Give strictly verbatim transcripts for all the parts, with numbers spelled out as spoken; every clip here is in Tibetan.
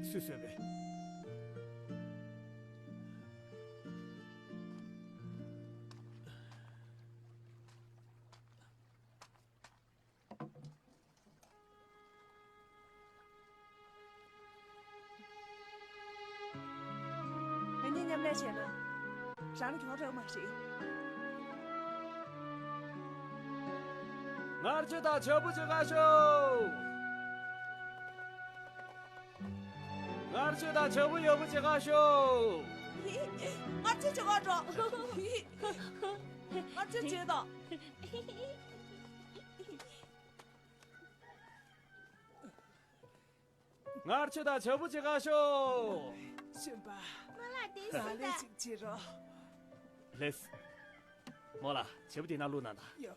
སུས་གསོས་པས། ང་གཉིས་མཉམ་ལས་བྱས་ན། རང་ལ་གྱོང་རག་མ་རེད། ངར་ཆུ་དང་བྱ་སྤུ་ཅིག་ག་ཤོག་ངར་ཆུ་དང་བྱ་སྤུ་ཡོད་པོ་ཅིག་ག་ཤོག་ངར་ཆུ་ཅིག་ག་འགྲོ། ངར་ཆུ་ཅིག་དང་། ངར་ཆུ་དང་བྱ་སྤུ་ཅིག་ག་ཤོག་ཞུམ་པ། མོ་ལ་དེ་ང་ཞིག་ལས་ད། ཅིག་བྱེད་རོགས། ལེས། མོ་ལ་བྱ་སྤུ་དེ་ན་བླུགས་ན་ད། ཡོ།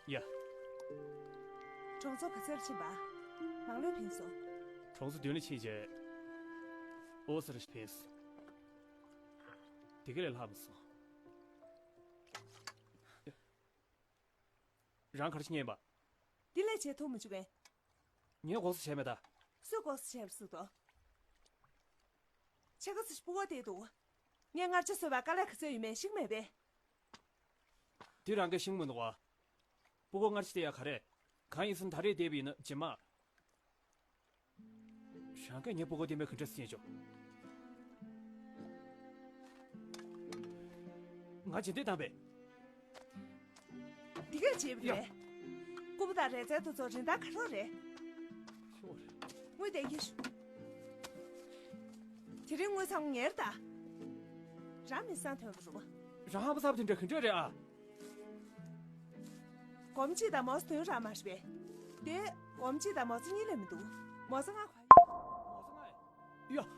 ཡ། གྲོང་ཚོ་ག་ཚོད་ཕྱིན་པ། མང་ལོས་ཕྱིན་སོང་། གྲོང་ཚོ་བདུན་ལ་ཕྱིན་རྗེས། ཨོ་སི་ར་ཕྱིན་སོང་། དེ་ག་ལས་ལྷག་མ་སོང་། རང་ག་རེ་བྱེད་ཉན་པ། འདི་ལས་བྱེད་ཐུབ་མི་བྱུང་ངས། ངས་ལྐོག་ཟ་བྱས་མེད་ད། སུས་ལྐོག་ཟ་བྱས་པ་སུ་དོ། ཕྱེད་ཀ་ཙམ་སྤུ་གུ་དེ་འདུག་ངས་མངར་ཆ་བཟོས་པ་དཀའ་ལས་ག་ཚོད་ཡོད་མེད་ཤེས་མེད་པས། དེ་རང་གིས་ཤེས་མི་འདུག་བ། སྤུ་གུ་མངར་ཆ་དེ་ཡ་ག་རེ། གང་ཡིན་ཟེར་ན་ད་རེས་བསྡད་པ་ཡིན་ན་རྗེས་མ། རང་གིས་ངའི་སྤུ་གུ་དེ་མོ་ག་འདྲ་སེམས་ཆོག་ང་རྗེས་འདེད་བཏང་པས། འདི་གས་བྱེད་པ་རེད། ཡ། ཀུ་པ་དང་རས་ཚལ་དེ་ཚོ་རིན་ཐང་ག་རོག་རེད། ཤོག་རེད། དངུལ་ལྡན་གྱི་ཤོག་དེ་རིང་དངུལ་ཚང་མ་ངའི་རེད་ད། རང་མི་སང་ཐོན་པ་རུ། རང་ཧམ་པ་སབ་དེ་འདྲ་ག་འདྲ་རེད་ཨ། སྒོར་མོ་གཅིག་དང་མོ་སོ་དོན་རང་མ་རེད་པས། དེ་སྒོར་མོ་གཅིག་དང་མོ་སོ་གཉིས་ལས་མི་འདུག་མོ་སོ་ལྔ་ག་ཡོད།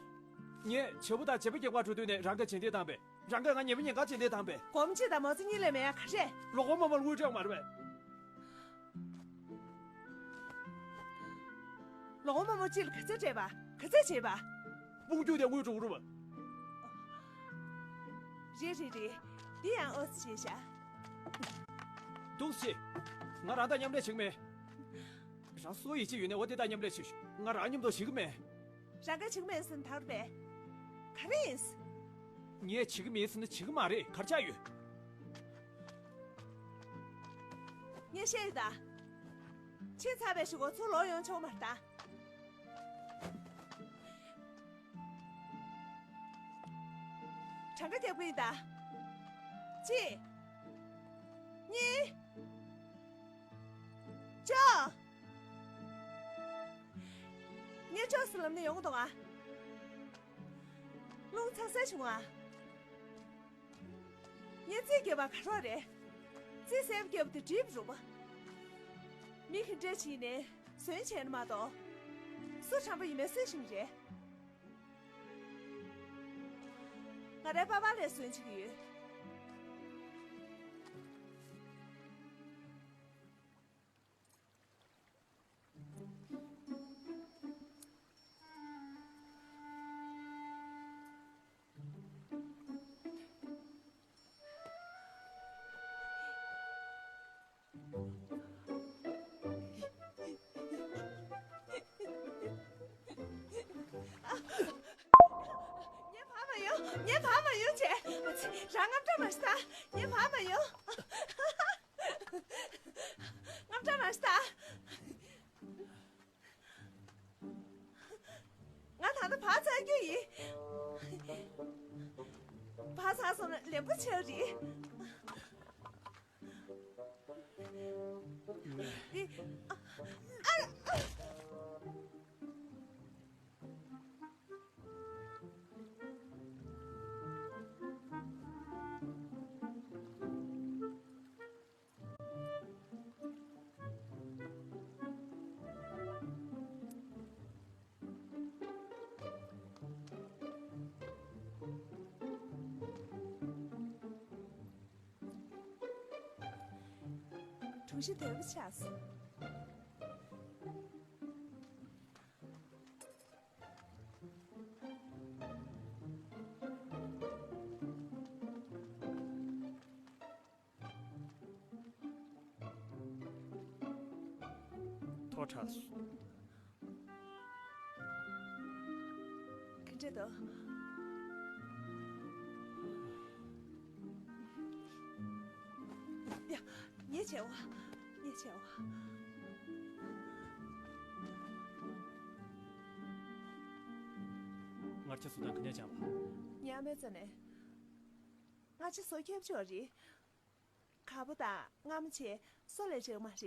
ཡ། ངས་བྱ་སྤུ་དང་བྱ་སྤུ་རྒྱག་པར་འགྲོ་དུས་ནས་རང་གིས་རྗེས་འདེད་བཏང་པས། རང་གིས་ང་ཉལ་པོ་ཉལ་ཁར་རྗེས་འདེད་བཏང་པས། སྒོར་མོ་གཅིག་དང་མོ་སོ་གཉིས་ལས་མེད་ཡ་ག་རེད། ལོ་གོ་མ་མར་དངུལ་སྤྲད་མ་རེད་པས། ལོ་གོ་མ་མོ་གཅིག་ལ་ག་ཚད་སྤྲད་པ། ག་ཚད་བྱེད་པ། དཔུང་རྒྱུག་དེ་དངུལ་འགྲོ་གི་རེད་པ། རེད་རེད་རེད། འདི་ཡང་ཨོ་ཙི་བྱས་ཤག་འདུག་སེ། ང་རང་དང་མཉམ་ལས་བྱེད་ཀྱི་མེད། རང་སུ་ཡིད་ཆེས་ཡོད་ན་འོ་དེ་དང་མཉམ་ལས་བྱེད་ཤོག་ང་རང་མཉམ་དུ་བྱེད་ཀྱི་མེད། རང་གིས་བྱེད་ཀྱི་མེད་ཟེར་ན་ད་རུ་པས། ག་རེ་ཡིན། ངས་བྱེད་ཀྱི་མེད་ཟེར་ན་བྱེད་ཀྱི་མ་རེད་གར་ཆགས་ཡོད། ངས་བཤད་ཡོད་ད། ཕྱིན་ཚར་བའི་གཞུག་གུ་ཚུར་ལོག་ཡོང་ཆོག་མ་རེད་ད། གྲངས་ཀ་རྒྱག་གི་ཡིན་ད། གཅིག་གཉིས། བཅོ། ངས་བཅོ་ཟེར་ལབ་ན་ཡོང་གི་འདུག་ཨ། རླུང་ཚ་ས་བྱུང་ཨ། ངས་རྩིས་རྒྱབ་པ་ག་རོག་རེད། རྩིས་གསལ་པོ་རྒྱབ་པ་དེ་འགྲིག་པ་རུང་། མི་ག་འདྲ་ཞིག་ནས་ཟོན་བྱས་ན་མ་གཏོགས། སུ་དྲང་པོ་ཡིན་མིན་སུས་ཤེས་ཀྱི་རེད། ང་རའི་པ་ཕ་ལ་ཟོན་བྱེད་ཀྱི་ཡོད། ངའི་བར་མ་ཡོང་། ངའི་བར་མ་ཡོང་བྱས། རང་དངངས་སྐྲག་མ་བྱེད་ད། ངའི་བར་མ་ཡོང་། དངངས་སྐྲག་མ་བྱེད་ད། ང་ད་ལྟ་བག་ཚ་རྒྱུ་ཡིན། བག་ཚ་སོང་ན་ལེན་པོ་ཆེ་རེད། འདི། ཨ། ཨ། གྲུ་བཞི་དོད་པོ་ཆགས་སོང་། ཐོ་དྲག་སོང་། ག་འདྲ་འདུག་ཡ། ཉེས་ཆེ་བ། ཉེས་ཆེ་བ། ངར་ཆ་སུ་དང་ག་ནས་སྦྱངས་པ། ཉི་མ་མེད་ཙ་ནས། ང་ཆ་སོ་ཁྱབ་ཆོག་རེད། གར་པོ་དང་རྔ་མ་ཆེ་སོ་ལས་བྱེད་མ་རེད།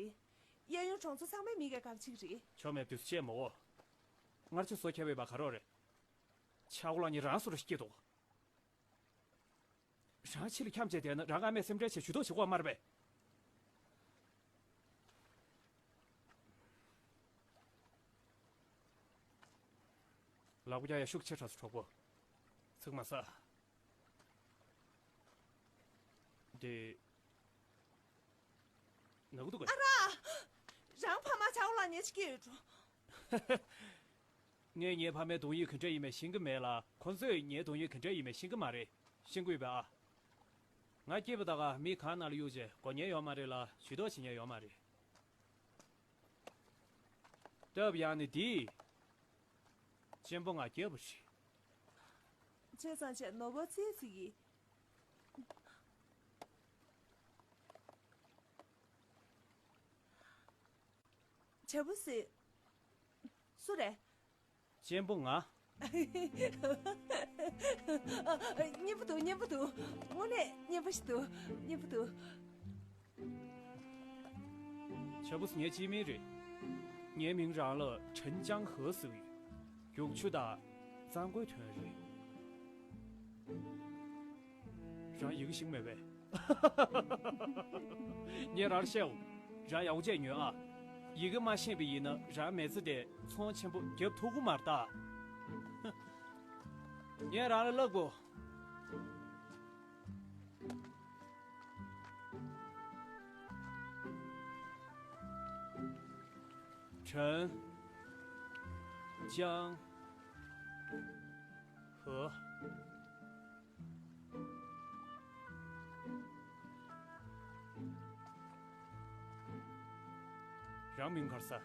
གཡས་གཡོན་གྲོང་ཚོ་ཚང་མའི་མི་ག་གར་ཆིག་རེད། ཆོ་མེད་དུས་སུ་བཤད་མོ། ངར་ཆ་སོ་ཁྱབ་ཡོད་པ་ག་རོགས་རེད། ཆ་གོ་ལ་ཉི་རང་སོ་ར་སྐྱིད་དོ། རང་ཕྱི་ལ་འཁྱམ་བྱས་བསྡད་ན་རང་ཨ་མས་སེམས་ཁྲལ་བྱས་ཇུས་གཏོགས་བྱེད་དགོས་མ་རེད་པས། ལག་པ་རྒྱག་ཡ་ཤུགས་ཆེ་དྲགས་སོ་གྲོགས་པོ། ཚིག་མ་ཟ། དེ། ནག་འདུག་ག་ཨ་ར། རང་ཕ་མ་ཆག་ལ་ཉེ་ཆ་སྐྱེས་ཡོད་འགྲོ། ངས་ངའི་ཕ་མའི་གདོང་ཡིག་ག་འདྲ་ཡིན་མིན་ཤེས་ཀྱི་མེད་ལ། ཁོ་ཚོས་ངའི་གདོང་ཡིག་ག་འདྲ་ཡིན་མིན་ཤེས་ཀྱི་མ་རེད། ཤེས་དགོས་པས་ཨ། ང་སྐྱེས་པ་ད་ག་མི་གང་ནང་ལ་གཡུགས་རྗེས་མགོ་ཉན་ཡོད་མ་རེད་ལ། ཇུས་གཏོགས་བྱེད་མཁན་ཡོད་མ་རེད། སྟབས་ཡག་ནི་འདི། གཅེན་པོ་ང་སྐྱེས་པ་རེད། བྱས་ཙང་བྱས་ནོར་བུ་ཚིག་ཚིག་གིས། བྱ་བུ་སི། སུ་རེད། གཅེན་པོ་ང་། ཨ། སྙན་པོ་འདུག་སྙན་པོ་འདུག་དངོས་གནས་སྙན་པོ་ཞིག་འདུག་སྙན་པོ་འདུག་བྱ་བུ་སི་ངའི་སྤྱི་མིང་རེད། ངའི་མིང་རང་ལ་ཁྲེན་ཅང་ཧེ་ཟེར་གི་ཡོད། རྒྱུག་ཆུ་དང་གཙང་པོའི་དོན་རེད། རང་ཡི་གེ་ཤེས་མེད་པས། ངས་རང་བཤད་འོ། རང་ཡག་པོ་བྱས་ཉོན་ཨ། ཡི་གེ་མ་ཤེས་པ་ཡིན་ན་རང་མི་ཚེ་དེ་ཚོང་ཆེན་པོ་རྒྱབ་ཐུབ་ཀྱི་མ་རེད་ད། ངས་རང་ལ་བསླབ་དགོས། ཁྲེན་ཅང་ཧེ། རང་མིང་ག་རེ་ཟེར།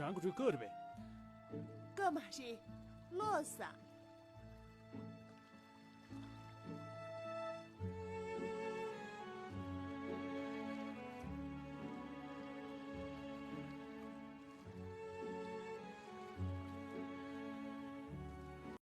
རང་གི་རུས་ཀ་རེད་པས། ཀ་མ་རེད། བློ་བཟང་།